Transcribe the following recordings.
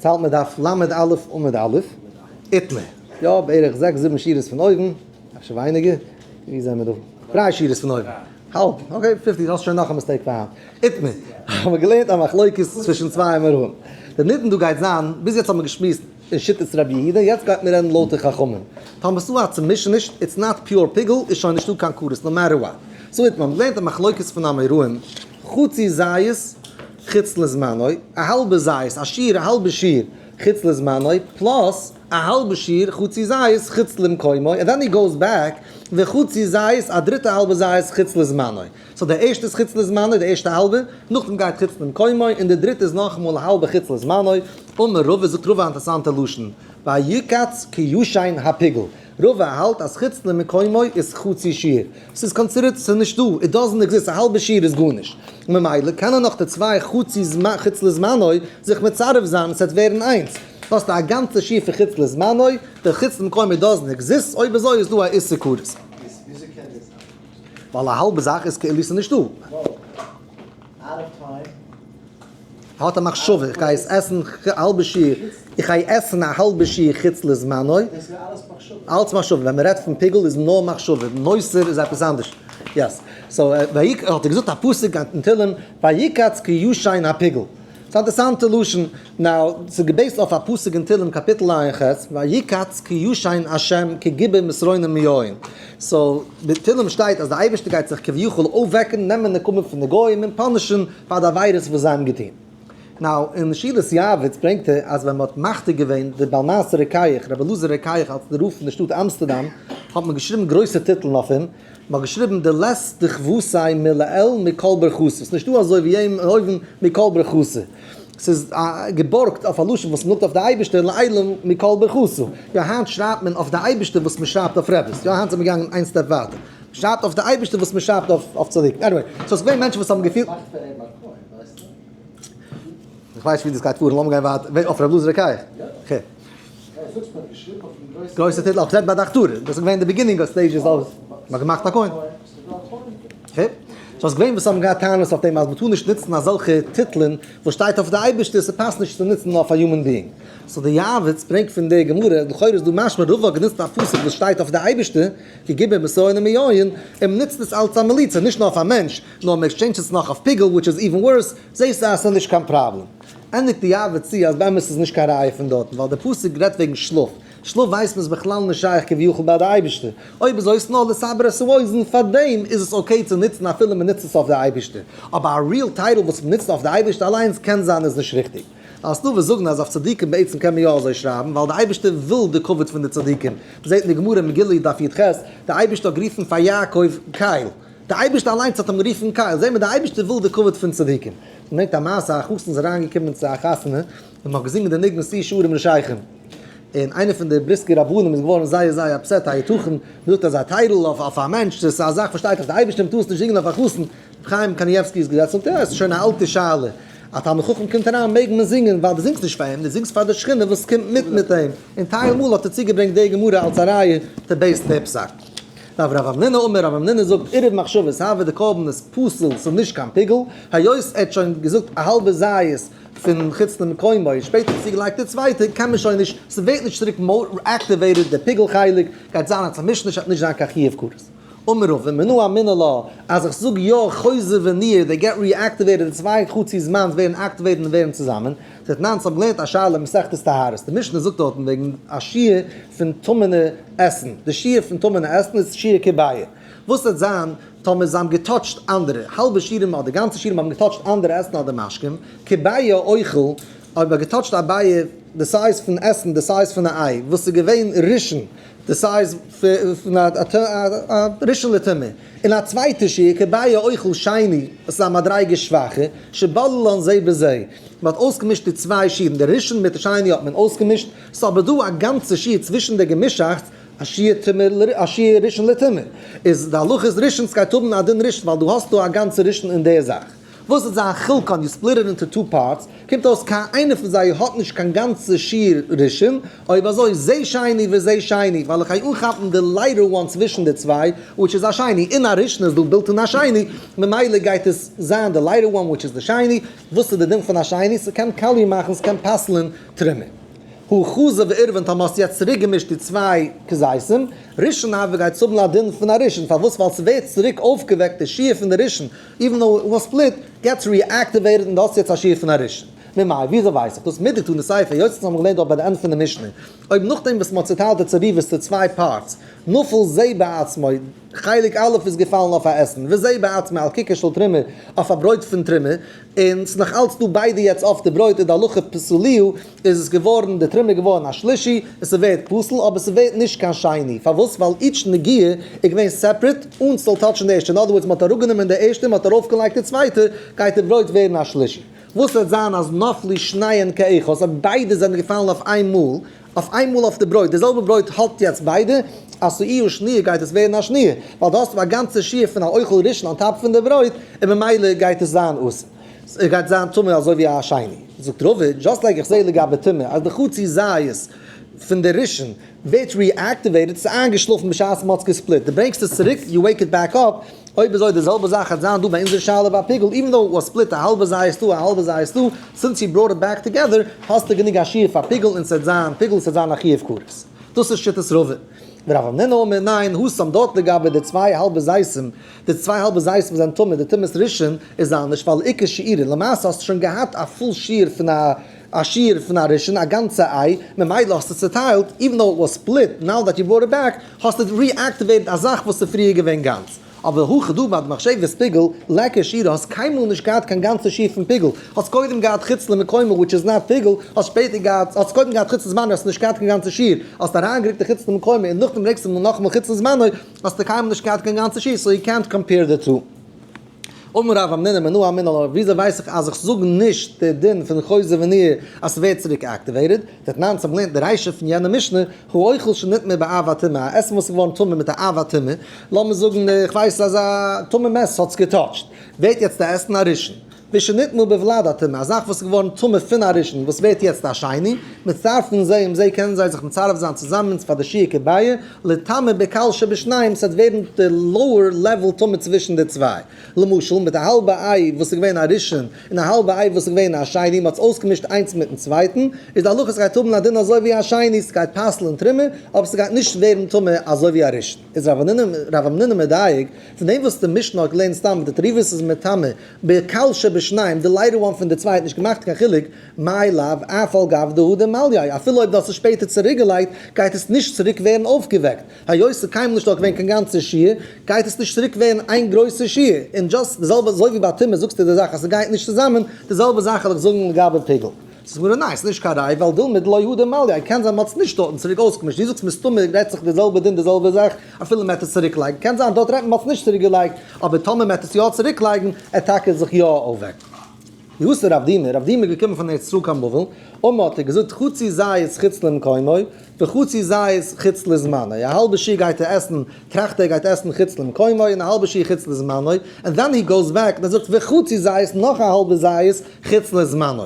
האלט מען דף ל"א עמוד א', איתמר. יא, בערך זעקס זיבן שורות פון אויבן, אפשר ווייניגער, ווי זענען מיר דא? דריי שורות פון אויבן, האלב, okay, fifty, האסט שוין נאך א mistake פאר היינט. איתמר, האבן מיר געלערנט א מחלוקת צווישן צוויי אמוראים. דער נידון דא גייט זיין, ביז יעצט האבן מיר געשמועסט אין שיטת רבי יהודה, יעצט גייט מען רעדן לויט די חכמים. טאמער ס'דא א צומישעניש, it's not pure פיגול, איז שוין נישטא קיין כרת, no matter what. so איתמר, האבן געלערנט א מחלוקת פון אמוראים, חצי זית חוץ לזמנו, א האלבע זית, א שיעור, א האלבע שיעור חוץ לזמנו, plus א האלבע שיעור חצי זית חוץ למקומו, and then he goes back, וחצי זית, א דריטע האלבע זית חוץ לזמנו. so די ערשטע איז חוץ לזמנו, די ערשטע האלבע, נאכדעם גייט חוץ למקומו, און די דריטע איז נאכאמאל א האלבע חוץ לזמנו. אמר רבא, זאגט רבא א אינטערעסאנטע לשון, ויקץ כישן הפיגול. רבא האלט אז חוץ למקומו איז חצי שיעור. ס'איז considered ס'איז נישט דא, it doesn't exist, א האלבע שיעור איז גארנישט. ממילא קענען נאך די צוויי חצי חוץ לזמנו זיך מצרף זיין און ס'וועט ווערן איינס. האסטו א גאנצע שיעור פון חוץ לזמנו, די חוץ למקומו doesn't exist, אויב אזוי איז דא א איסור כרת. ווייל א האלבע זאך איז כאילו ס'איז נישט דא. האט א מחשבה, איך גיי עס עסן האלבע שיעור, איך גיי עסן א האלבע שיעור חוץ לזמנו. אלץ מחשבה, ווען מען רעדט פון פיגול איז נאר מחשבה, נותר איז עפעס אנדערש. yes. so האט ער געזאגט א פסוק אין תהלים, ויקץ כי ישן הפיגול. ס'איז א אינטערעסאנטע לשון. now, ס'איז גע base ט אויף א פסוק אין תהלים קאפיטל ע"ח, ויקץ כי ישן השם כגיבור מתרונן מיין. so, בתהלים שטייט אז די אייבערשטער גייט זיך כביכול אויפוועקן, נעמען נקמה פון די גוים און punish ן פאר די עבירות וואס זיי האבן געטון. now, אין שאילת יעבץ ברענגט ער אז ווען מ'האט מכתיר געווען די בעל מעשה רוקח, רבי אלעזר רוקח אלס די רב פון די שטאט אמסטערדאם, האט מען געשריבן גרויסע טיטלן אויף אים, מ'האט געשריבן דלית דכוותה מלעיל מכל ברכתא, ס'איז נישטא אזוי ווי אים אויבן מכל ברכתא, ס'איז געבארגט אויף א לשון וואס מ'זאגט אויף די אייבערשטער לעילא מכל ברכתא, יא היינט שרייבט מען אויף די אייבערשטער וואס מ'שרייבט אויף רעביס, יא היינט זענען מיר געגאנגען איין step ווייטער, מ'שרייבט אויף די אייבערשטער וואס מ'שרייבט אויף צדיקים, anyway, so ס'איז געווען מענטשן וואס האבן געפילט. איך ווייס נישט ווי דאס גייט פארן, לאמיר גיין ווייטער, אויף ר' אלעזר רוקח? יא. גרויסע טיטל אויף ביי די הכתרה, דאס איז געווען די beginning of stages of, מ'האט געמאכט א coin. okay. so ס'איז געווען וואס האבן געהאט טענות אויף דעם אז מ'טאר נישט נוצן אזעלכע טיטלען וואס שטייט אויף די אייבערשטער, ס'פאסט נישט צו נוצן אויף א human being. so די יעבץ ברענגט פון די גמרא, לכאורה איז דא משמע רבא האט גענוצט א פסוק וואס שטייט אויף די אייבערשטער, כגיבור מתרונן מיין, און מ'נוצט עס אלץ א מליצה, נישט נאר אויף א מענטש, נאר מ' exchange ט עס נאך אויף פיגול which is even worse, זעסטו אז ס'איז נישט קיין פראבלעם. ענדיגט די יעבץ צו אז באמת איז נישט קיין ראיה פון דארטן ווייל די פסוק רעדט וועגן שלאף, שלאף ווייסט מען איז בכלל נישט שייך כביכול ביי די אייבערשטער, אויב אזוי איז נאר לסבר את האוזן פארדעם איז עס okay צו נוצן אפילו מען נוצט עס אויף די אייבערשטער, אבער א real title וואס מען נוצט אויף די אייבערשטער אליינס קען זיין איז נישט ריכטיג. אז ס'דא וואס זאגן אז אויף צדיקים בעצם קען מען יא אזוי שרייבן ווייל די אייבערשטער וויל די כבוד פון די צדיקים, מען זעט אין די גמרא מגילה דף י"ח, די אייבערשטער האט גערופן פאר יעקב קל, די אייבערשטער אליינס האט אים גערופן קל, זעט מען די אייבערשטער וויל די כבוד פון צדיקים. מ'ברענגט א מעשה, א חתן איז אריינגעקומען צו א חתונה, און מ'האט געזינגען די ניגון שאו שערים ראשיכם, און איינער פון די בריסקער רבנים איז געווארן זייער זייער upset, היתכן מ'זאגט אזא title אויף א מענטש, ס'איז א זאך וואס שטייט אויף די אייבערשטער, מ'טאר עס נישט זינגען אויף א חתן. ר' חיים קנייבסקי איז געזעצן און עס איז שוין א אלטע שאלה, א תלמיד חכם קומט אריין מעג מען זינגען ווייל דו זינגסט נישט פאר אים, דו זינגסט פאר די שכינה וואס קומט מיט מיט אים, און טייל מאל האט ער צוגעברענגט די גמרא אלס א ראיה to base די פסק. רב רב המנונא אמר, רב המנונא זאגט, עירוב מחשבות הוה די קרבן איז פסול, ס'איז נישט קיין פיגול, היות ער האט שוין געזאגט א האלבע זית פון חוץ למקומו און שפעטער צוגעלייגט די צווייטע, קען מען שוין נישט, ס'ווערט נישט צוריק activated די פיגול חלק, גייט זיין א צומישעניש וועט נישט זיין קיין חיוב כרת. אמר רבא, מנא אמינא לה, אז איך זאג יא חוזר וניעור, they get reactivated, די צוויי חצי זמן'ס ווערן activated און ווערן צוזאמען, דתנן האבן געלערנט א שאלה אין מסכת טהרות, די משנה זאגט דארטן וועגן א שיעור פון טמא'נע עסן, די שיעור פון טמא'נע עסן איז שיעור כביעה, וואס וועט זיין טאמער זיי האבן גע touch ט אנדערע, האלבע שיעורים אדער גאנצע שיעורים האבן גע touch ט אנדערע עסן אדער משקים, כביעה אוכל, אויב האט גע touch ט א ביעה די size פון עסן די size פון א איי, וואס איז געווען ראשון די size פון א ראשון לטומאה, און א צווייטע שיעור כביעה אוכל שני, עס איז א מדריגה שוואכער, שבללן זה בזה, מען האט אויסגעמישט די צוויי שיעורים, די ראשון מיט די שני האט מען אויסגעמישט, ס'איז אבער דא א גאנצע שיעור צווישן די געמישאכטס, א שיעור טומאה א שיעור ראשון לטומאה, איז די הלכה איז ראשון ס'גייט האבן א דין ראשון ווייל דא האסטו א גאנצע ראשון אין די זאך. וואס איז זיין חלקן, you split it into two parts, קומט אויס קיין איינער פון זיי האט נישט קיין גאנצע שיעור ראשון, אויב אזוי זה שני וזה שני, ווייל איך גיי אנכאפן די lighter one צווישן די צוויי, which איז א שני, אין א ראשון איז דא built אין א שני, ממילא גייט עס זיין די lighter one which איז די שני, וואס איז די דין פון א שני? ס'קען קאליע מאכן, ס'קען פסל'ן תרומה. הא חזא ועירבן טאמער האסטו יעצט צוריק געמישט די צוויי כזיתים, ראשון הוי גייט עס האבן א דין פון א ראשון, פארוואס? ווייל ס'ווערט צוריק אויפגעוועקט די שיעור פון די ראשון, even though it was split, gets reactivated און דו האסט יעצט א שיעור פון א ראשון. ממאי, וויאזוי ווייס איך דאס? מדקתני סיפא, היות אונז האבן געלערנט דארט ביי די ענדע פון די משנה, אויב נאכדעם וואס מ'האט צוטיילט די תערובות צו צוויי parts, נפל זה בעצמו, חלק א' איז געפאלן אויף א עסן, וזה בעצמו על ככר של תרומה, אויף א ברויט פון תרומה, און ס'איז נאך אלץ דא ביידע יעצט אויף די ברויט איז די הלכה פסולהו, איז עס געווארן, די תרומה איז געווארן א שלישי, און ס'ווערט פסול, אבער ס'ווערט נישט קיין שני, פארוואס? ווייל each נגיעה איז געווען separate, אן ס'זאל touch ן די ערשטע, in other words מ'האט אראפגענומען די ערשטע און מ'האט ארויפגעלייגט די צווייטע, גייט די ברויט ווערן א שלישי. וואס וועט זיין אז נפלו שניהן כאחת, אויב ביידע זענען געפאלן אויף איין מאל, אויף איין מאל אויף די ברויט, די זעלבע ברויט האלט יעצט ביידע, עשאוהו שניה גייט עס ווערן א שניה, ווייל דו האסט א גאנצע שיעור פון א אוכל ראשון on top פון די ברויט, און ממילא גייט עס זיין אסור. ס'גייט זיין טמא אזוי ווי א שני. זאגט רבא, just like איך זעה לגבי טומאה, אז די חצי זית פון די ראשון ווערט reactivated, ס'איז איינגעשלאפן בשעת מ'האט עס גע split, דו ברענגסט עס צוריק, you wake it back up, אויב אזוי די זעלבע זאך וועט זיין דא ביי אונזער שאלה ביי פיגול, even though was split א האלבע זית דא א האלבע זית דא, since you brought it back together, האסטו גענוג א שיעור פאר פיגול און ס'וועט זיין פיגול ס'וועט זיין א חיוב כרת. דאס איז שיטת רבא. ורב המנונא אמר ניין, התם דארט לגבי די צוויי האלבע זיתים, די צוויי האלבע זיתים וואס זענען טמא, די טומאת ראשון איז אנדערש ווייל איכא שיעורא, למעשה האסטו שוין געהאט א full שיעור פון א א שיעור פון א ראשון, א גאנצע איי, ממילא האסטו צוטיילט, even though it was split, now that you brought it back, האסטו reactivated א זאך וואס איז פריער געווען גאנץ. אבער הכא דא ביי די מחשבת פיגול, ליכא שיעורא, האסט קיינמאל נישט געהאט קיין גאנצע שיעור פון פיגול, האסט קודם געהאט חוץ למקומו which is not פיגול, האסט שפעטער געהאט, האסט קודם געהאט חוץ לזמנו האסט נישט געהאט קיין גאנצע שיעור, האסט אריינגערוקט די חוץ למקומו און נאכדעם ברענגסטו נאכאמאל חוץ לזמנו, האסטו קיינמאל נישט געהאט קיין גאנצע שיעור, so you can't compare the two. אמר רב המנונא מנא אמינא לה, וויאזוי ווייס איך אז איך זאג נישט די דין פון חוזר וניעור אז ס'ווערט צוריק activated? דתנן צו האבן געלערנט די רישא פון יענע משנה, האוכל שנטמא באב הטומאה, א עסן וואס איז געווארן טמא מיט א אב הטומאה, לאמיר זאגן איך ווייס אז א טמא מת האט עס גע touch ט, ווערט יעצט די עסן א ראשון. ושנטמא בוולד הטומאה, א זאך וואס איז געווארן טמא פון א ראשון וואס ווערט יעצט א שני, מצטרפין זה עם זה קענען זיי זיך מצרף זיין צוזאמען פאר די שיעור כביעה, לטמא בקל שבשניים ס'וועט ווערן די lower level טומאה צווישן די צוויי. למשל מיט א האלבע איי וואס איז געווען א ראשון און א האלבע איי וואס איז געווען א שני מ'האט עס אויסגעמישט איינס מיטן צווייטן, איז די הלכה ס'גייט האבן א דין אזוי ווי א שני ס'גייט פסל'ן תרומה אבער ס'גייט נישט ווערן טמא אזוי ווי א ראשון. איז רב המנונא מדייק פון דעם וואס די משנה האט געלערנט סתם די תערובות איז מטמא בקל שבשניים די lighter one פון די צוויי האט נישט געמאכט קיין חילוק, מאי לאו אף על גב דהדר מלייה, אפילו אויב דו האסט עס שפעטער צוריקגעלייגט גייט עס נישט צוריק ווערן אויפגעוועקט, היות ס'איז קיינמאל נישט דארט געווען קיין גאנצע שיעור גייט עס נישט צוריק ווערן איין גרויסע שיעור, און just די זעלבע אזוי ווי ביי טומאה זאגסטו די זאך אז ס'גייט נישט צוזאמען, די זעלבע זאך וועל איך זאגן לגבי פיגול. ס'איז גמרא ניין, ס'איז נישט קיין ראי' ווייל דילמא דלא הדר מלייה, קען זיין מ'האט עס נישט דארטן צוריק אויסגעמישט, דו זאגסט מסתמא רעדט זיך די זעלבע דין די זעלבע זאך אפילו מ'העט עס צוריק לייגן, קען זיין דארט רעדט מען מ'האט עס נישט צוריק געלייגט, אבער טאמער מ'העט עס יא צוריק לייגן, עט טאקע זיך יא אויפוועקן. כי אתא רב דימי, רב דימי איז געקומען פון ארץ ישראל קיין בבל, אמר האט ער געזאגט חצי זית חוץ למקומו, וחצי זית חוץ לזמנו, א האלבע שיעור גייט ער עסן, טראכט ער גייט עסן חוץ למקומו, און א האלבע שיעור חוץ לזמנו, and then he goes back און ער זאגט וחצי זית נאך א האלבע זית חוץ לזמנו.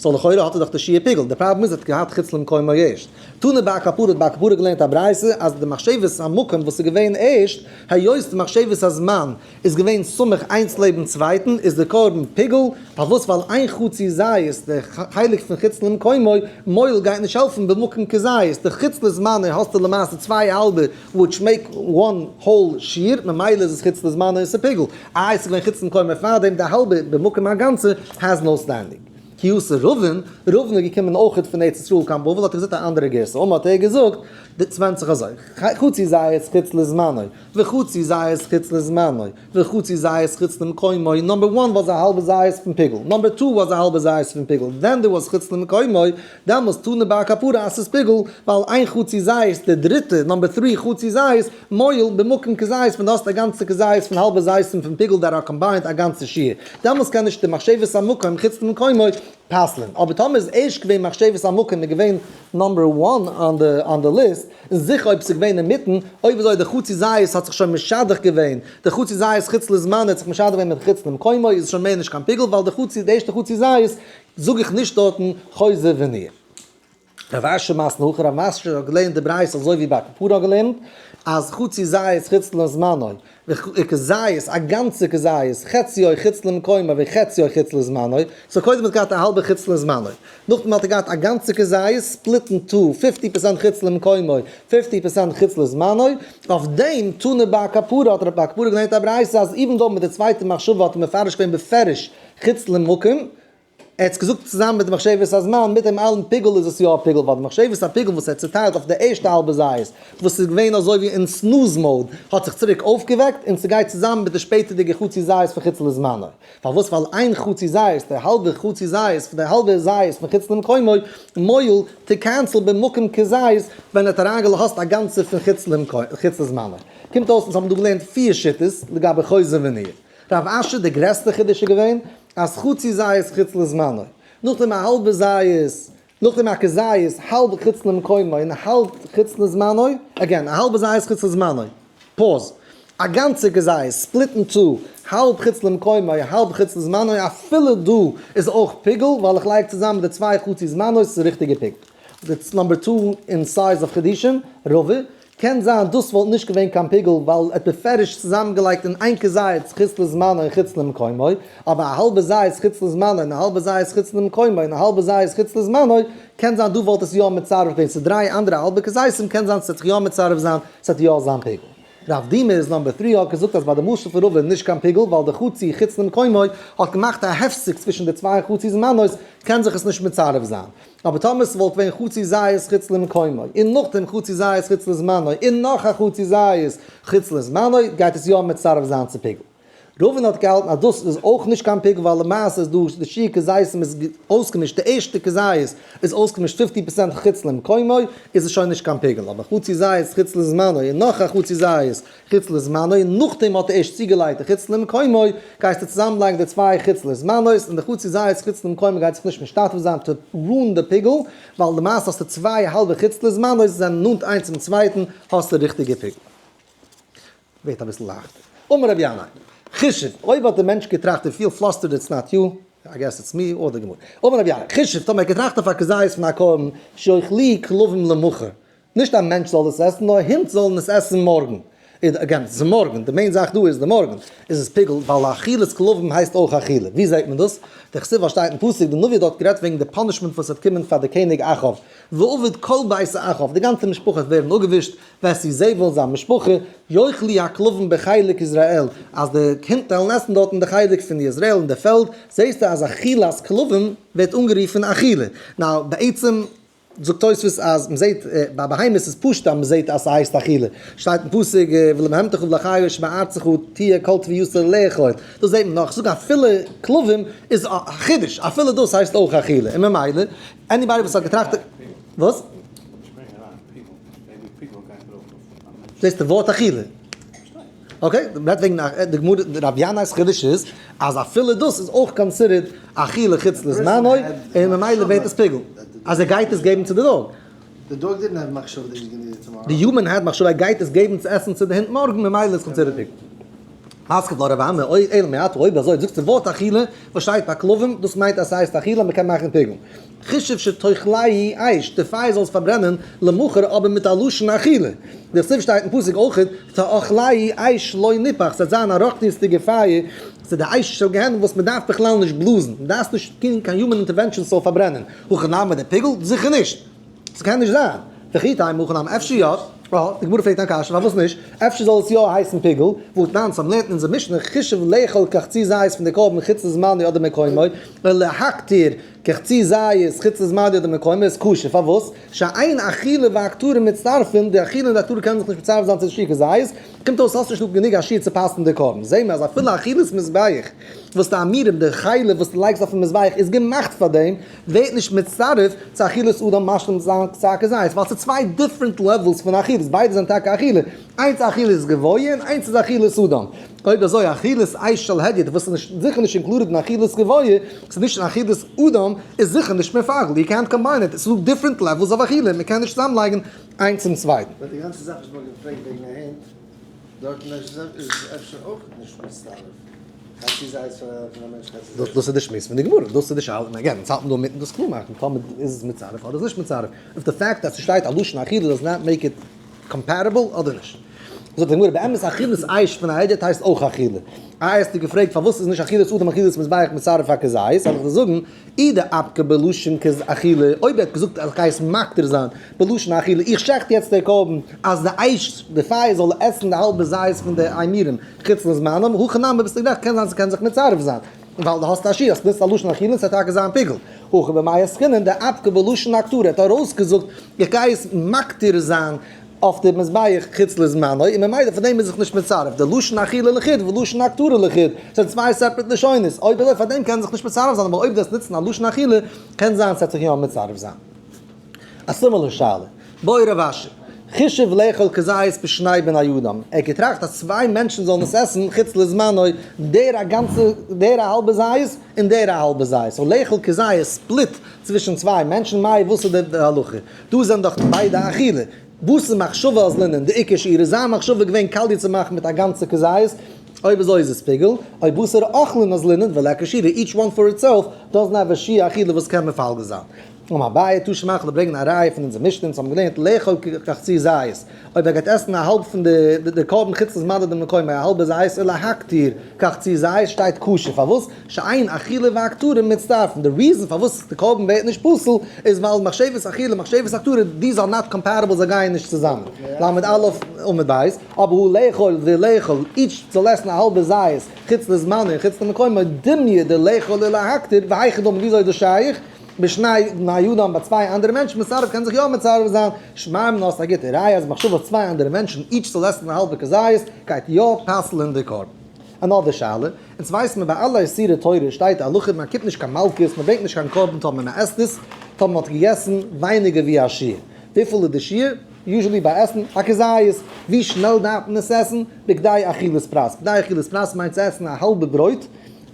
so לכאורה האט ער דאך די שיעור פיגול, די פראבלעם איז ער האט געהאט חוץ למקומו ערשט. תנא בר כפרה האט בר כפרה געלערנט א ברייתא אז די מחשבת המקום וואס איז געווען ערשט, היות די מחשבת הזמן איז געווען סמוך איינס לעבן צווייטן איז די קרבן פיגול, פארוואס ווייל איין חצי זית די חלק פון חוץ למקומו מועיל גייט נישט העלפן במקום כזית די חוץ לזמנו האסטו למעשה צוויי האלבע which make one whole שיעור ממילא איז עס חוץ לזמנו און ס'פיגול, איי ס'איז געווען חוץ למקומו פארדעם די האלבע במקום א גאנצע has no standing. כי אתא רבין, רבין איז געקומען אויכעט פון ארץ ישראל קיין בבל האט ער געזאגט א אנדערע גירסא אמר האט ער געזאגט די ס'ווענדט זיך אזוי חצי זית חוץ לזמנו וחצי זית חוץ לזמנו, וחצי זית חוץ למקומו, number one was א האלבע זית פון פיגול, number two was א האלבע זית פון פיגול, then there was חוץ למקומו, דעמאלס תני בר כפרה אז ס'איז פיגול, ווייל איין חצי זית, די דריטע, number three חצי זית, מועיל במקום כזית, ווען דו האסט א גאנצע כזית פון האלבע זיתים פון פיגול that are combined א גאנצע שיעור, דעמאלס קען נישט די מחשבת המקום חוץ למקומו. פסל'ען. אבער טאמער איז ערשט געווען מחשבת המקום איז געווען number one on the list, און זיכער אויב ס'איז געווען אינמיטן, אויב אזוי די חצי זית האט זיך שוין משדך געווען, די חצי זית חוץ לזמנו האט זיך משדך געווען מיט חוץ למקומו איז עס שוין מער נישט קיין פיגול ווייל די חצי די ערשטע חצי זית זאג איך נישט דארטן חוזר וניעור. רב אשי מתני הכי, רב אשי האט געלערנט די ברייתא אזוי ווי בר קפרא האט געלערנט אז חצי זית חוץ לזמנו וכזית, א גאנצע כזית, חציו חוץ למקומו וחציו חוץ לזמנו, so קודם האט געהאט א האלבע חוץ לזמנו, נאכדעם האט ער געהאט א גאנצע כזית, split in two, fifty percent חוץ למקומו, fifty percent חוץ לזמנו, אויף דעם תנא בר קפרא האט רב בר קפרא געלערנט א ברייתא אז even though מיט די צווייטע מחשבה האט ער מפרש געווען בפירוש חוץ למקום, ער האט עס געזאגט צוזאמען מיט די מחשבת הזמן, מיט דעם אלעם פיגול איז עס יא א פיגול, ווייל די מחשבת הפיגול וואס ער האט צוטיילט אויף די ערשטע האלבע זית, וואס איז געווען אזוי ווי אין snooze mode, האט זיך צוריק אויפגעוועקט, און ס'גייט צוזאמען מיט די שפעטערדיגע חצי זית פון חוץ לזמנו. פארוואס? ווייל איין חצי זית, די האלבע חצי זית, די האלבע זית פון חוץ למקומו, מועיל to cancel במקום כזית, ווען ער האט אריינגעלאזט א גאנצע פון חוץ לזמנו. קומט אויס אונז האבן דא געלערנט פיר שיטות לגבי חוזר וניעור. רב אשי די גרעסטע חידוש איז געווען אז חצי זית חוץ לזמנו, נאכדעם א האלבע זית, נאכדעם א כזית, האלב חוץ למקומו און האלב חוץ לזמנו, again, א האלבע זית חוץ לזמנו, pause, א גאנצע כזית, split in two, האלב חוץ למקומו, האלב חוץ לזמנו, אפילו דא איז אויך פיגול, ווייל איך לייג צוזאמען די צוויי חצי זמנו, ס'איז ריכטיגע פיגול. that's number two אין size אויף חידושים, רבא, קען זיין דאס וואלט נישט געווען קיין פיגול ווייל ער האט בפירוש צוזאמגעלייגט אין איין כזית חוץ לזמנו און חוץ למקומו, אבער א האלבע זית חוץ לזמנו און א האלבע זית חוץ למקומו און א האלבע זית חוץ לזמנו, קען זיין דא וואלט עס יא מצרף געווען צו דריי אנדערע האלבע כזיתים, קען זיין ס'וועט זיך יא מצרף זיין, ס'וועט יא זיין פיגול. רב דימי איז number three האט געזאגט אז ביי די משל פון רבא איז נישט קיין פיגול ווייל די חצי חוץ למקומו האט געמאכט א הפסק צווישן די צוויי חצי זמנות קען זיך עס נישט מצרף זיין. אבער טאמער ס'וואלט געווען חצי זית חוץ למקומו, און נאכדעם חצי זית חוץ לזמנו, און נאך א חצי זית חוץ לזמנו, גייט עס יא מצרף זיין צו פיגול. רבין האט געהאלטן אז דאס איז אויך נישט קיין פיגול ווייל למעשה איז דא די שיעור כזיתים איז אויסגעמישט, די ערשטע כזית איז אויסגעמישט fifty percent חוץ למקומו, איז עס שוין נישט קיין פיגול. אבער חצי זית חוץ לזמנו און נאך א חצי זית חוץ לזמנו, נאכדעם האט ער ערשט צוגעלייגט די חוץ למקומו, גייסטו צוזאמלייגן די צוויי חוץ לזמנו'ס, און די חצי זית חוץ למקומו גייט זיך נישט משתתף זיין to ruin די פיגול, ווייל למעשה האסטו צוויי האלבע חוץ לזמנו'ס זענען נאנט איינס צום צווייטן, האסטו ריכטיגע פיגול. ווערט אביסל לייכטער. אמר רבי ינאי, חישב, אויב האט די מענטש געטראכט if feel flustered it's not you, I guess it's me or די גמרא. אמר רבי ינאי, חישב, טאמער ער האט געטראכט אויף א כזית פון א קרבן, שיאכלוהו כלבים למחר, נישט א מענטש זאל עס עסן, נאר הינט זאלן עס עסן מארגן. again, ס'איז מארגן, די main זאך דא איז די מארגן. איז עס פיגול, ווייל אכילת כלבים הייסט אויך אכילה. ווי זעט מען דאס? דכתיב וואס שטייט אין פסוק, די נביא האט דארט גערעדט וועגן די punishment וואס וועט קומען פאר די קעניג אחאב. ואבד כל בית אחאב, די גאנצע משפחה וועט ווערן אפגעווישט, ואת איזבל זיין משפחה, יאכלו הכלבים בחלק יזרעאל, אז די הינט וועלן עסן דארט אין די חלק פון יזרעאל אין די פעלד, זעסטו אז אכילת כלבים ווערט אנגערופן אכילה. now, בעצם זאגט תוספות אז מ'זעט ביי בהמות איז פשוט אז מ'זעט אז ס'הייסט אכילה, שטייט אין פסוק ולבהמתך ולחיה אשר בארצך תהיה כל תבואתה לאכול, דאס זעט מען נאך, כ'זאג אפילו כלבים איז א חידוש, אפילו דאס הייסט אויך אכילה, און ממילא anybody וואס האט געטראכט, וואס? זעסט די ווארט אכילה. okay, מ'רעדט וועגן די גמרא, רב ינאי'ס חידוש איז אז אפילו דאס איז אויך considered אכילה חוץ לזמנו, און ממילא ווערט עס פיגול. אז ער גייט עס געבן צו די dog. די human had מחשבה ער גייט עס געבן צו עסן צו די הינט מארגן ממילא איז considered פיגול. מתקיף לה רב אמי, אוי אלא מעתה אויב אזוי זאגסטו ווארט אכילה וואס שטייט ביי כלבים דאס מיינט אז ס'הייסט אכילה מ'קען מאכן פיגול. חישב שתאכלהו אש, די פייער זאל עס פארברענען, למחר אבער מיט א לשון אכילה. דכתיב שטייט אין פסוק אויכעט, תאכלהו אש לא נפח, ס'וועט זיין א רוחניות'דיגע פייער, ס'איז די אש של גיהנום וואס מ'דארף בכלל נישט בלאזן, מ'דארף נישט טון קיין human intervention ס'זאל פארברענען. הכא נמי די פיגול? זיכער נישט! ס'קען נישט זיין. וכי תימא הכא נמי אפשר יא? אה, די גמרא פרעגט א קשיא פארוואס נישט? אפשר זאל עס יא הייסן פיגול? והתנן, סא מ'לערנט אין אונזער משנה, חישב לאכול כחצי זית פון די קרבן חוץ לזמנו אדער מקומו, ולהקטיר כחצי זית חוץ לזמנו אדער מקומו איז כשר, פארוואס? שאין אכילה והקטרה מצטרפין, די אכילה און די הקטרה קענען זיך נישט מצרף זיין צו די שיעור כזית, קומט אויס האסט נישט דא גענוג א שיעור צו פסל'ן די קרבן, זעהן מיר אז אפילו אכילת מזבח וואס די אימורים, די חלב וואס דו לייגסט אויפן מזבח איז געמאכט פאר דעם, ווערט נישט מצטרף צו אכילת אדם משלים זיין צו א כזית, ווייל ס'איז צוויי different levels פון אכילות, ביידע זענען טאקע אכילה, איינס אכילת גבוה און איינס איז אכילת אדם. אויב אזוי אכילת אש של הדיוט וואס איז נישט זיכער נישט included אין אכילת גבוה, ס'איז נישט אין אכילת אדם, איז זיכער נישט מפגל, יו קענט קאמביין איט, ס'איז דא different levels of אכילה, מ'קען נישט צוזאמלייגן איינס צום צווייטן. באט די גאנצע זאך וואס מ'האט געפרעגט וועגן א הונט דארטן איז אפשר אויך נישט מצטרף, חצי זית פון א מענטש חצי זית. דאס איז די שמועס פון די גמרא, דאס איז די שאלה, און again, אונז האלטן דא אינמיטן דאס קלאר מאכן, טאמער איז עס מצטרף אדער איז נישט מצטרף, if the fact אז ס'שטייט א לשון אכילה does not make it compatible אדער נישט. זאגט די גמרא, באמת אכילת אש פון א הדיוט הייסט אויך אכילה. איי האסטו געפרעגט פארוואס איז נישט אכילת אדם אכילת מזבח מצרף א כזית, זאל איך דיר זאגן, אי דאפקיה בלשון אכילה, אויב ער האט געזאגט אז איך גיי עס מקטיר זיין בלשון אכילה, איך שעכט יעצט די קרבן אז די אש, די פייער זאל עסן די האלבע זית פון די אימורים חוץ לזמנם, הכי נמי ביסטו גערעכט קען זיין ס'קען זיך מצרף זיין, ווייל דו האסט א שיעור, האסט גענוצט א לשון אכילה און ס'וועט טאקע זיין פיגול. הכא במאי עסקינן דאפקיה בלשון הקטרה, ער האט ארויסגעזאגט איך גיי עס מקטיר זיין אויף די מזבח חוץ לזמנו, און ממילא פאר דעם איז זיך נישט מצרף, די לשון אכילה לחוד ולשון הקטרה לחוד, זענען צוויי separate לשונות, אויב אזוי פאר דעם קען זיך נישט מצרף זיין, אבער אויב דו וועסט נוצן א לשון אכילה, קען זיין ס'וועט זיך יא מצרף זיין. א similar שאלה. בעי רב אשי, חישב לאכול כזית בשני בני אדם, ער האט געטראכט אז צוויי מענטשן זאלן עס עסן חוץ לזמנו, דער א גאנצע, דער א האלבע זית, און דער א האלבע זית, so לאכול כזית split צווישן צוויי מענטשן, מאי וואס איז די הלכה? דא זענען דאך ביידע אכילה. וואס איז מחשבה אז לינען די עיקר שיעור איז זיין מחשבה געווען קאליע צו מאכן מיט א גאנצע כזית? אויב אזוי איז עס פיגול. אויב בתר אכלין אזלינן וליכא שיעורא each one for itself doesn't have a שיעור אכילה וואס קען מפלג זיין. אמר אביי תא שמע כ'וועל ברענגען א ראיה פון אונזער משנה אונז האבן געלערנט לאכול כחצי זית אויב ער גייט עסן א האלב פון די קרבן חוץ לזמנו דמקומו א האלבע זית ולהקטיר כחצי זית שטייט כשר פארוואס שאין אכילה והקטרה מצטרפין, די reason פארוואס די קרבן ווערט נישט פסול איז ווייל מחשבת אכילה מחשבת הקטרה these are not compatible זיי גייען נישט צוזאמען, ל' עמוד ב', אבער הוא לאכול ולאכול each זאל עסן א האלבע זית חוץ לזמנו און חוץ למקומו דומיא דלאכול ולהקטיר והיכי דמי וויאזוי איז דאס שייך בשני בני אדם ביי צוויי אנדערע מענטשן מצטרף קען זיך יא מצרף זיין שמע מינה האסט א גוטע ראיה אז מחשבה צוויי אנדערע מענטשן each זאל עסן א האלבע כזית גייט יא פסל'ן די קרבן. Another שאלה, אונז ווייסן מיר ביי אלע איסורי תורה שטייט א הלכה מען קומט נישט קיין מלקות, מען ברענגט נישט קיין קרבן טאמער מען עסט עס, טאמער מען האט געגעסן ווייניגער ווי א שיעור. וויפיל איז די שיעור? Usually ביי עסן א כזית. ווי שנעל דארף מען עס עסן? בכדי אכילת פרס. בכדי אכילת פרס מיינט צו עסן א האלבע ברויט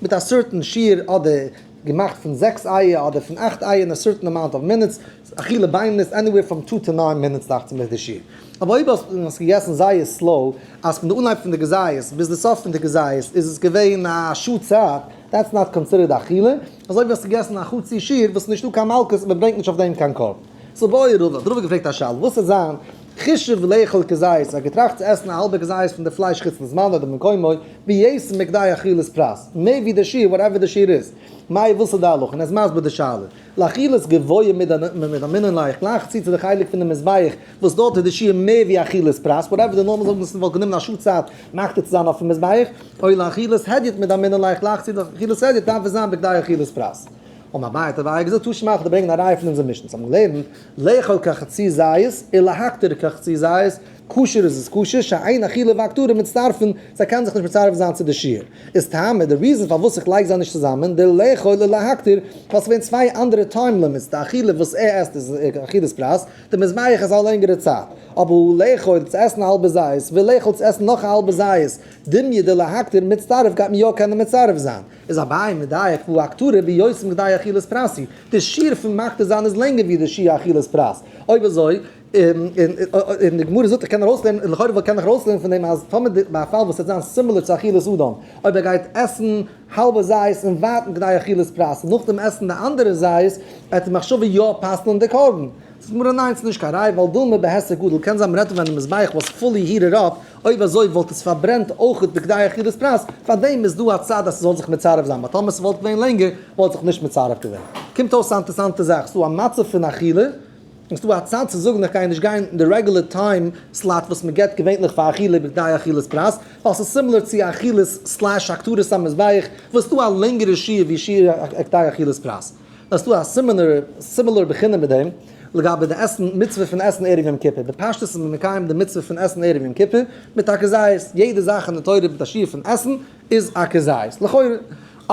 מיט א certain שיעור אדער געמאכט פון זעקס אייער אדער פון אכט אייער אין א certain amount of minutes, אכילה בינונית anywhere from two to nine minutes דאכט זיך מיר די שיעור. אבער אויב האסט עס געגעסן זייער slow, אז פון די אנהייב פון די כזית ביז די סוף פון די כזית איז עס געווען א שעה צייט, that's not considered אכילה, אזוי ווי האסט געגעסן א חצי שיעור וואס איז נישטא קיין מלקות און מען ברענגט נישט אויף דעם קיין קרבן. So בעי רבא, האט רבא געפרעגט א שאלה, וואס וועט זיין חישב לאכול כזית, ער האט געטראכט צו עסן א האלבע כזית פון די פלייש חוץ לזמנו אדער במקומו, ביותר מכדי אכילת פרס, מער ווי די שיעור, whatever די שיעור איז. מאי וואס איז די הלכה? און ער איז מסביר די שאלה. לאכילת גבוה מדמינן ליה, גלייך צו צו די חלק פון די מזבח וואס דארט איז די שיעור מער ווי אכילת פרס, whatever די נארמאל זאגן עס וואלט גענומען א שעה צייט מקטיר צו זיין אויפן מזבח, או לאכילת הדיוט מדמינן ליה, גלייך צו די אכילת הדיוט דארף עס זיין בכדי אכילת פרס. אמר אביי האט אביי געזאגט תא שמע כ'וועל דיר ברענגען א ראיה פון אונזער משנה, אונז האבן געלערנט לאכול כחצי זית ולהקטיר כחצי זית, כשר איז עס כשר, שאין אכילה והקטרה מצטרפין, זיי קענען זיך נישט מצרף זיין צו די שיעור. איז טעמא, די reason פארוואס איך לייג זיי נישט צוזאמען, דלאכול ולהקטיר, ווייל ס'ווערן צוויי אנדערע time limits, די אכילה וואס ער עסט איז אכילת פרס, די מזבח איז א לענגערע צייט. אבער לאכול צו עסן א האלבע זית, ולאכול צו עסן נאך א האלבע זית, דומיא דלהקטיר מצטרף גייט מען יא קענען מצרף זיין. איז אביי מדייק והא הקטרה ביותר מכדי אכילת פרס היא, די שיעור פון מקטיר זיין איז לענגער ווי די שיעור אכילת פרס. אויב אזוי, און די גמרא זאגט איך קען ארויסלערנען, לכאורה וואלט קען איך ארויסלערנען פון דעם אז טאמער די ביי א פאל וואס וועט זיין similar צו אכילת אדם, אויב ער גייט עסן האלבע זית און ווארטן כדי אכילת פרס און נאכדעם עסן די אנדערע זית, וועט די מחשבה יא פסל'ן די קרבן. זאגט די גמרא ניין ס'איז נישט קיין ראי' ווייל דילמא בהיסק גדול קען זיין מ'רעדט ווען די מזבח was fully heated up, אויב אזוי וואלט עס פארברענט אויכעט בכדי אכילת פרס, פארדעם איז דא א צד אז ס'זאל זיך מצרף זיין, but טאמער ס'וואלט געווען לענגער וואלט זיך נישט מצרף געווען. קומט אויס א אינטערסאנטע זאך, ס'דא א מצב פון אכילה, און ס'דא א צד צו זאגן איך גיי נישט גיין אין די regular time slot וואס מ'געט געווענליך פאר אכילה בכדי אכילת פרס, ווייל ס'איז similar צו אכילת slash הקטרת המזבח וואס ס'דא א לענגערע שיעור ווי שיעור כדי אכילת פרס. נאר ס'דא א similar בחינה מיט דעם לגבי די עסן מצוה פון עסן ערב יום כיפור. בפשטות איז מען מקיים די מצוה פון עסן ערב יום כיפור מיט א כזית, יעדע זאך אין די תורה מיט א שיעור פון עסן איז א כזית, לכאורה.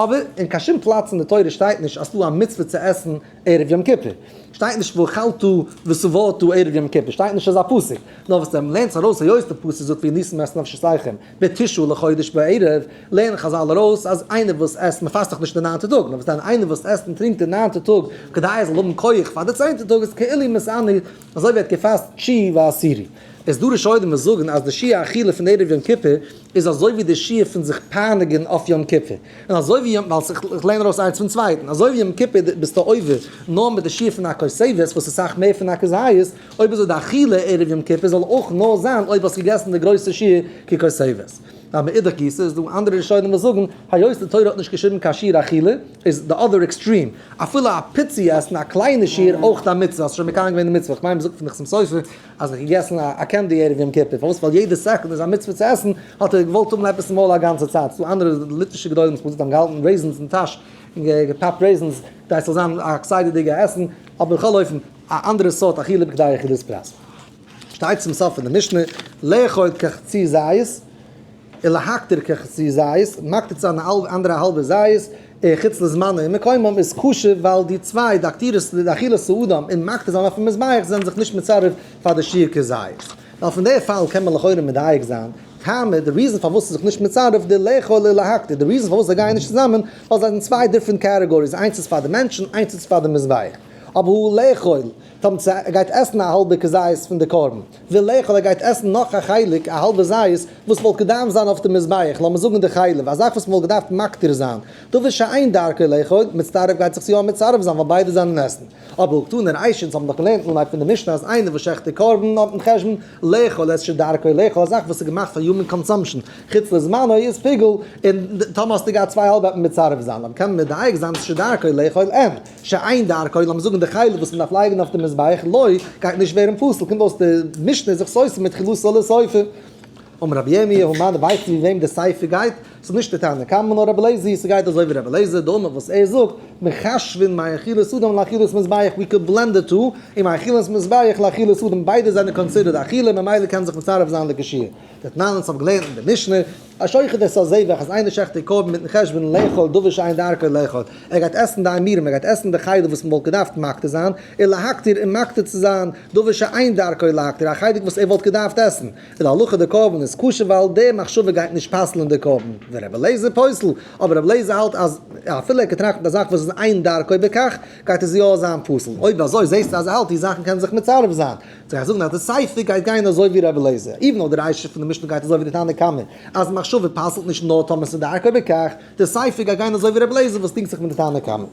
אבער אין קיין שום פלאץ אין די תורה שטייט נישט אז ס'דא א מצוה צו עסן ערב יום כיפור. שטייט נישט ואכלת ושבעת ערב יום כיפור, שטייט נישט אזא פסוק. נאר וואס דען, מ'לערנט ארויס היות די פסוק זאגט ועניתם את נפשותיכם בתשעה לחודש בערב, לערנען חזל ארויס אז איינער וואס עסט, מ'פאסט דאך נישט די ניינטע טאג, נאר וואס דען איינער וואס עסט און טרינקט די ניינטע טאג כדי ער זאל האבן כח פאר די צענטע טאג איז כאילו מתענה אזוי ווי ער האט געפאסט תשיעי ועשירי. איז דא ראשונים וואס זאגן אז די שיעור אכילה פון ערב יום כיפור איז אזוי ווי די שיעור פון זיך פייניגן אויף יום כיפור, און אזוי ווי יום, ווייל איך לערן ארויס איינס פון צווייטן, אזוי ווי יום כיפור ביסטו עובר נאר מיט די שיעור פון א כותבת וואס איז סאך מער פון א כזית, אויב אזוי די אכילה ערב יום כיפור זאל אויך נאר זיין אויב האסט געגעסן די גרויסע שיעור ככותבת. אבער מאידך גיסא איז דא אנדערע ראשונים וואס זאגן היות די תורה האט נישט געשריבן קיין שיעור אכילה איז די other extreme אפילו א פיצי עסן א קליינע שיעור אויך א מצוה, האסט שוין מקיים געווען די מצוה, כ'מיין מ'זאגט פון די חתם סופר אז ער האט געגעסן א candy ערב יום כיפור, פארוואס? ווייל יעדע סעקונד איז א מצוה צו עסן, האט ער געוואלט האבן עפעס אין מויל א גאנצע צייט, ס'דא אנדערע ליטווישע גדולים וואס פשוט האבן געהאלטן raisins אין טאש און געפאפט raisins כדי ס'זאל זיין א כסדר'דיגע עסן, אבער בכל אופן א אנדערע סארט אכילה בכדי אכילת פרס. שטייט צום סוף פון די משנה, לאכול כחצי זית, ולהקטיר כחצי זית, מקטיר צו זיין א אנדערע האלבע זית, חוץ לזמנו ומקומו איז כשר ווייל די צוויי, די הקטרת די אכילת האדם און מקטיר זיין אויפן מזבח זענען זיך נישט מצרף פאר די שיעור כזית. ווייל פון די פאל קען מען לכאורה מדייק זיין, טעמא, די reason פארוואס ס'איז זיך נישט מצרף די לאכול און להקטיר, די reason פארוואס זיי גייען נישט צוזאמען, ווייל זיי זענען צוויי different categories, איינס איז פאר די מענטשן, איינס איז פאר די מזבח. אבער הא לאכול, טאמער ער גייט עסן א האלבע כזית פון די קרבן, ולאכול ער גייט עסן נאך א חלק, א האלבע זית, וואס וואלט געדארפט זיין אויף די מזבח, לאמיר זאגן די חלב, א זאך וואס מ'וואלט געדארפט מקטיר זיין, דבר שאין דרכו לאכול, מצטרף גייט זיך עס יא מצרף זיין ווייל ביידע זענען עסן. אבער הא קתני רישא, אונז האבן דאך געלערנט אין אנהייב פון די משנה אז איינער וואס שעכט די קרבן האט אין חשבון לאכול את שדרכו לאכול, א זאך וואס איז געמאכט פאר human consumption, חוץ לזמנו איז פיגול, און טאמער האסטו געהאט צוויי האלבע וועט מען מצרף זיין, אבער קען מען מדייק זיין שדרכו לאכול אין. שאין דרכו, לאמיר זאגן די חלב וואס מ'דארף לייגן אויף די מזבח לא, גייט נישט ווערן פסול, קומט אויס די משנה איז זיך סותר מתחילתו לסופה. אמר רבי ירמי', הא מני, ווייסטו ווי וועם די סיפא גייט? ס'איז נישט די תנא קמא נאר רבי אליעזר, ס'גייט אזוי ווי רבי אליעזר, דאמר וואס ער זאגט, מחשבין מאכילת אדם לאכילת מזבח, we could blend the two, און מאכילת מזבח לאכילת אדם, ביידע זענען considered אכילה, ממילא קען זיך מצרף זיין לכשיעור. דתנן אונז האבן געלערנט אין די משנה, השוחט את הזבח אז איינער שעכט די קרבן מיטן חשבון לאכול דבר שאין דרכו לאכול, ער גייט עסן די אימורים, ער גייט עסן די חלב וואס מען וואלט געדארפט מקטיר זיין, און להקטיר און מקטיר צו זיין דבר שאין דרכו להקטיר, א חלק וואס ער וואלט געדארפט עסן, איז די הלכה די קרבן איז כשר ווייל די מחשבה גייט נישט פסל'ן די קרבן, ורבי אליעזר פוסל, אבער רבי אליעזר האלט אז אפילו ער האט געטראכט מיט א זאך וואס איז אין דרכו בכך, גייט עס יא זיין פסול, אויב אזוי זעסטו אז ער האלט די זאכן קענען זיך מצרף זיין. זיי זאגן אז די סיפא גייט גיין אזוי ווי רבי אליעזר, even though די רישא פון די משנה גייט אזוי ווי די תנא קמא, אז מחשבה פסל'ט נישט נאר טאמער ס'איז דרכו בכך, די סיפא גייט גיין אזוי ווי רבי אליעזר וואס דינגט זיך מיט די תנא קמא.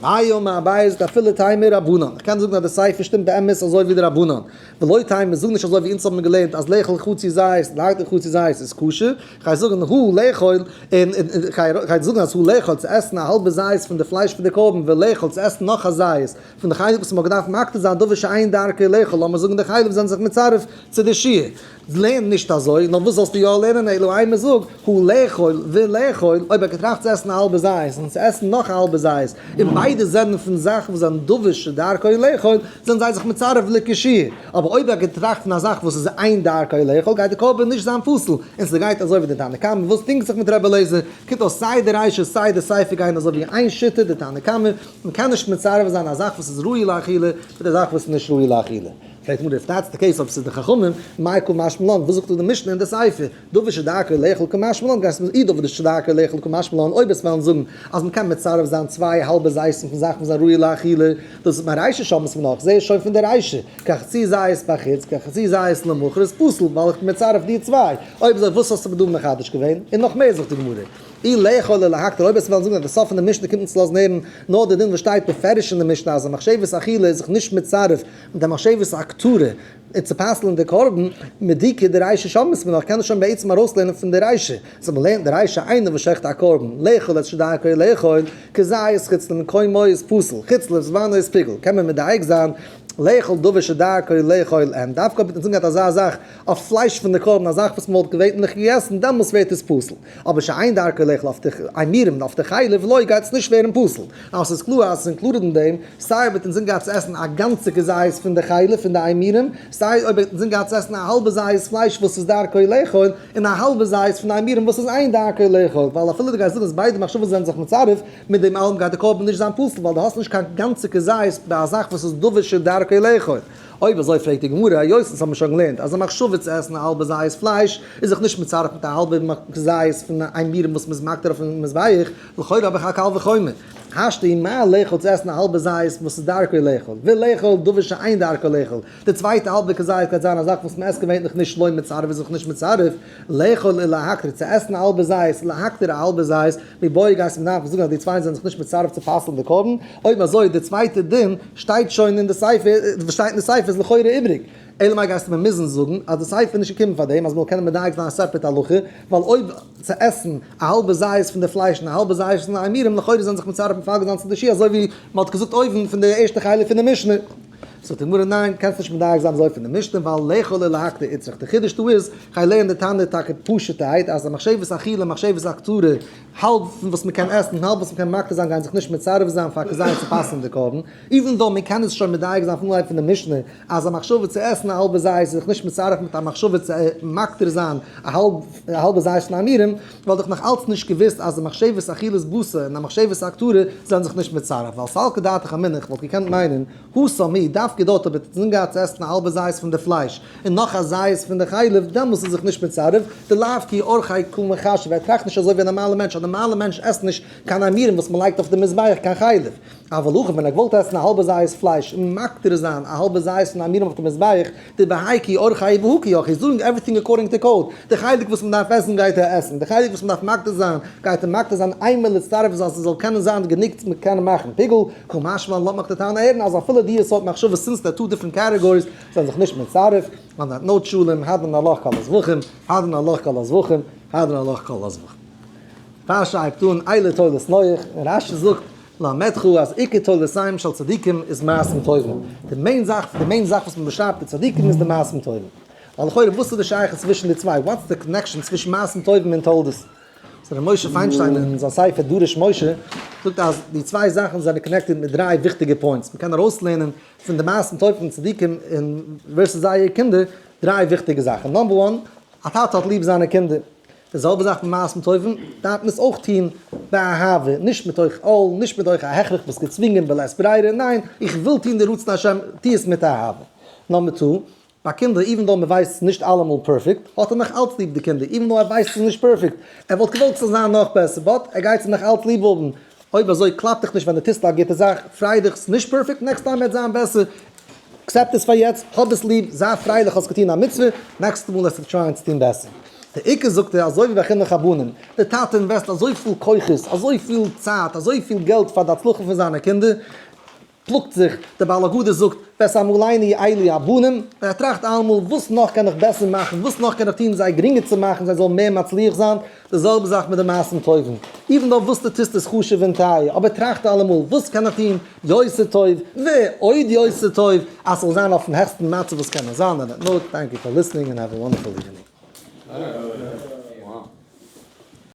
אביי אמר אביי זאגט אפילו תימא רבנן, איך קען זאגן אז די סיפא שטימט באמת אזוי ווי די רבנן, ולא תימא זאג נישט אזוי ווי אונז האבן געלערנט אז לאכול חצי זית להקטיר חצי זית איז כשר, כ'גיי זאגן הא לאכול, און כ'גיי זאגן אז הא לאכול צו עסן א האלבע זית פון די פלייש פון די קרבן ולאכול צו עסן נאך א זית פון די חלב וואס מ'האט געדארפט מקטיר זיין דבר שאין דרכו לאכול, לאמיר זאגן די חלב זענען זיך מצרף צו די שיעור. לערן נישט אזוי, נאר וואס זאלסטו יא לערנען, אלא אימא זאג, הא לאכול ולאכול, אויב ער האט געטראכט צו עסן א האלבע זית און צו עסן נאך א האלבע זית, און ביידע זענען פון זאכן וואס זענען דבר שדרכו לאכול, זענען זיי זיך מצרף לכשיעור. אבער אויב ער האט געטראכט פון א זאך וואס איז אין דרכו לאכול, גייט די קרבן נישט זיין פסול, און ס'גייט אזוי ווי די תנא קמא וואס דינגט זיך מיט ר' אליעזר, קומט אויס סיי די רישא סיי די סיפא גייען אזוי ווי איין שיטה, די תנא קמא, מען קען נישט מצרף זיין א זאך וואס איז ראוי לאכילה מיט א זאך וואס איז נישט ראוי לאכילה. פרעגט גמרא if that's the case אויב ס'איז די חכמים, מאי קא משמע לן, וואס זאגט דא די משנה אין די סיפא, דבר שדרכו לאכול קא משמע לן, גייסט אי דבר שדרכו לאכול קא משמע לן, אויב עס וועלן זאגן אז מען קען מצרף זיין צוויי האלבע זיתים פון זאכן וואס זענען ראוי לאכילה, דאס איז מרישא שמעת מינה, איך זע עס שוין פון די רישא, כחצי זית בחוץ, כחצי זית למחר איז פסול, ווייל איך בין מצרף די צוויי, אויב אזוי וואס האסטו מיר דא מחדש געווען? און נאך מער זאגט די גמרא. אי לאכול ולהקטיר, אויב עס וועלן זאגן אז די סוף פון די משנה קומט אונז לאזן הערן נאר די דין וואס שטייט בפירוש אין די משנה אז א מחשבת אכילה איז זיך נישט מצרף מיט א מחשבת הקטרה און צו פסל'ן די קרבן, מדיקא דרישא שמעת מינה, קען עס שוין בעצם ארויסלערנען פון די רישא, אז מען לערנט די רישא איינער וואס שעכט א קרבן לאכול את שדרכו לאכול, כזית חוץ למקומו איז פסול, חוץ לזמנו איז פיגול, קען מען מדייק זיין. לאכול דבר שדרכו לאכול אין, דווקא אויב מ'האט אינזין געהאט אזא זאך אויף פלייש פון די קרבן, א זאך וואס מ'וואלט געווענליך געגעסן, דעמאלס ווערט עס פסול. אבער שאין דרכו לאכול אויף די אימורים אויף די חלב לא גייט עס נישט ווערן פסול. נאר ס'איז קלאר אז עס איז included אין דעם, סיי אויב ער האט אינזין געהאט צו עסן א גאנצע כזית פון די חלב פון די אימורים, סיי אויב ער האט אינזין געהאט צו עסן א האלבע זית פלייש וואס איז דרכו לאכול, און א האלבע זית פון די אימורים וואס איז אין דרכו לאכול, ווייל אפילו דו גייסט זאגן אז ביידע מחשבות זענען זיך מצרף, מיט דעם אלעם גייט די קרבן נישט זיין פסול ווייל דו האסט נישט קיין גאנצע כזית ביי א זאך וואס איז דבר שדרכו לאכול. אויב אזוי פרעגט די גמרא, היות אונז האבן שוין געלערנט אז א מחשבה צו עסן א האלבע זית פלייש איז זיך נישט מצרף מיט א האלבע כזית פון אימורים וואס מ'איז מקטיר אויפן מזבח, לכאורה האב איך א קל וחומר. השתא ומה לאכול צו עסן א האלבע זית וואס איז דרכו לאכול, ולאכול דבר שאין דרכו לאכול, די צווייטע האלבע כזית גייט זיין א זאך וואס מ'עסט געווענליך נישט לא מצרף איז זיך נישט מצרף, לאכול ולהקטיר צו עסן א האלבע זית, להקטיר א האלבע זית, מיבעיא גייסט מיר דארפן זאגן אז די צוויי זענען זיך נישט מצרף צו פסל'ן די קרבן, אויב אזוי די צווייטע דין שטייט שוין אין די סיפא, וואס שטייט אין די סיפא איז לכאורה איבריג, אלא מאי גייסטו מיר מוזן זאגן אז די סיפא איז נישט געקומען פאר דעם אז מ'זאל קענען מדייק זיין א separate הלכה, ווייל אויב צו עסן א האלבע זית פון די פלייש און א האלבע זית פון די אימורים לכאורה זענען זיך מצרף מפלג זיין צו די שיעור אזוי ווי מ'האט געזאגט אויבן פון די ערשטע חלק פון די משנה. זאגט די גמרא ניין, קענסט נישט מדייק זיין אזוי פון די משנה ווייל לאכול ולהקטיר איצטריך, די חידוש דא איז, כ'גיי לערנען די תנא טאקע פשוט'ערהייט אז א מחשבת אכילה און מחשבת הקטרה, האלב פון וואס מ'קען עסן און האלב וואס מ'קען מקטיר זיין גייען זיך נישט מצרף זיין פאר כזית צו פסל'ן די קרבן, even though מ'קען עס שוין מדייק זיין פון אנהייב פון די משנה אז א מחשבה צו עסן א האלבע זית איז זיך נישט מצרף מיט א מחשבה צו מקטיר זיין א האלבע זית פון אימורים, וואלט איך נאך אלץ נישט געוואוסט אז די מחשבת אכילת בשר און א מחשבת הקטרה זענען זיך נישט מצרף, ווייל סלקא דעתך אמינא איך וואלט געקענט מיינען התם הוא, דווקא דארט אויב ער האט אינזין געהאט צו עסן א האלבע זית פון די פלייש און נאך א זית פון די חלב דעמאלס איז זיך נישט מצרף, דלאו כי אורחיה קא מחשיב, ער טראכט נישט אזוי ווי א נארמאלע מענטש, א נארמאלע מענטש עסט נישט קיין אימורים וואס מען לייגט אויף די מזבח קיין חלב. אבל הכא ווען ער געוואלט עסן א האלבע זית פלייש און מקטיר זיין א האלבע זית פון אימורים אויף די מזבח, דבהאי כי אורחיה והא קא אורחיה, he's doing everything according to code, די חלק וואס מען דארף עסן גייט ער עסן, די חלק וואס מען דארף מקטיר זיין גייט ער מקטיר זיין איינמאל להצטרף אז עס זאל קענען זיין גענוג צו קענען מאכן פיגול, קא משמע לן לאזט מיך די טענה הערן אז אפילו די סארט מחשבות since they're two different categories זענען זיך נישט מצרף, on that note שלום, הדרן עלך כל הזבחים, הדרן עלך כל הזבחים, הדרן עלך כל הזבחים. פרשה הייבט אן אלה תולדות נח, און רשי זאגט ללמדך אז עיקר תולדותיהם של צדיקים איז מעשים טובים, די main זאך, די main זאך וואס מען באשרייבט די צדיקים איז די מעשים טובים. ווייל לכאורה וואס איז די שייכות צווישן די צוויי, what's the connection צווישן מעשים טובים און תולדות? so ר' משה פיינשטיין אין זיין ספר דרש משה זאגט אז די צוויי זאכן זענען connected מיט דריי וויכטיגע points, מען קען ארויסלערנען פון די מעשים טובים פון צדיקים און versus זייערע קינדער דריי וויכטיגע זאכן, number one, א טאטע האט ליב זיינע קינדער, די זעלבע זאך מיט מעשים טובים, דארף מען עס אויך טון באהבה, נישט מתוך עול, נישט מתוך א הכרח וואס געצווינגען בלית ברירה, ניין, איך וויל טון די רצון השם, טו עס מיט אהבה. number two, ביי קינדער, even though מען ווייסט ס'איז נישט אלעמאל perfect, האט ער נאך אלץ ליב די קינדער, even though ער ווייסט ס'איז נישט perfect, ער וואלט געוואלט ס'זאל זיין נאך בעסער, but ער גייט זיי נאך אלץ ליב האבן. אויב אזוי קלאפ דיך נישט ווען דו טוסט א גוטע זאך, פריי דיך, ס'איז נישט perfect, next time וועט זיין בעסער, accept עס פאר יעצט, האב עס ליב, זיי פרייליך האסט געטון א מצוה, נעקסטע מאל וועסטו try ען צו טון בעסער. די עיקר זאגט ער, אזוי ווי ביי חינוך הבנים, די טאטע invest אזויפיל כוחות, אזויפיל צייט, אזויפיל געלט פאר די הצלחה פון זיינע קינדער, פלאגט זיך, דער בעל הגדה זאגט, ותעמלני אלו הבנים, און ער טראכט אלעמאל, וואס נאך קען איך בעסער מאכן, וואס נאך קען איך טון זיי גרינגער צו מאכן, זיי זאלן מער מצליח זיין, די זעלבע זאך מיט די מעשים טובים, even though וואס דו טוסט איז חשוב און טייער, אבער טראכט אלעמאל, וואס קען איך טון יותר טוב, ועוד יותר טוב, אז ס'זאל זיין אויפן העכסטן מצב וואס קען נאר זיין, on that note, thank you for listening and have a wonderful evening.